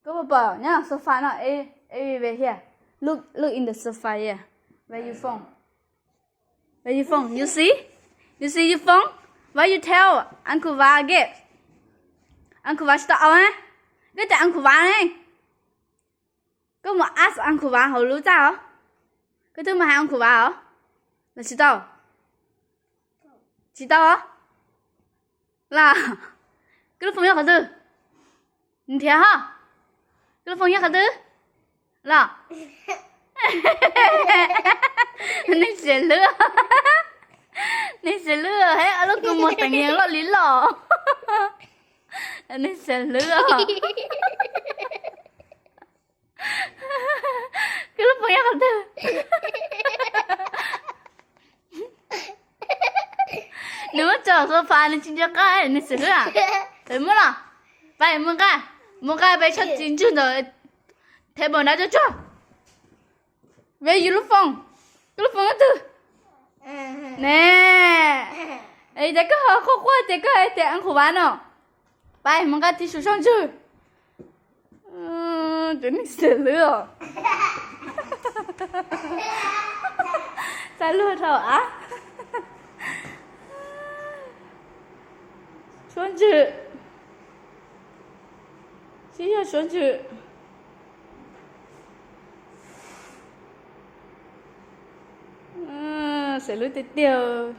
Koj puas pom nyob sofa no? Everywhere here. Look, look in the sofa here. Where you phone? Where you phone? You see? You see your phone? Why you tell Uncle Vas again? Uncle Vas tsis tau au na. Koj tias Uncle Vas ne. Koj mus ask Uncle Vas hauv lub txaj os. Koj twb mus hais Uncle Vas os. Los tsis tau? Tsis tau os. Los, koj lub phone nyob qhov twg? Nrhiav ho. Koj lub phone nyob qhov twg? Los, nej xiam hlwb, nej xiam hlwb, hais ob lub kua muag teev yees loj li loj. Nej xiam hlwb os. Koj lub phone nyob qhov twg? Nws muab tso sofa, nws tsis nco qab, nws xiam hlwb. Peb muab los, peb mus nqa, mus nqa peb tsho txiv ntswg ntawm table ntawd tsuag tsuag. Where your phone? Koj lub phone nyob twg? Ne, es cas koj ho quaj quaj tias koj hais tias Uncle Vas no? Peb mus nqa tib su sab ntswg. Cov neeg xiam hlwb os. Txaij luag dhau av. Suab ntswg. Sib yog suab ntswg. Xiam hlwb tiag tiag.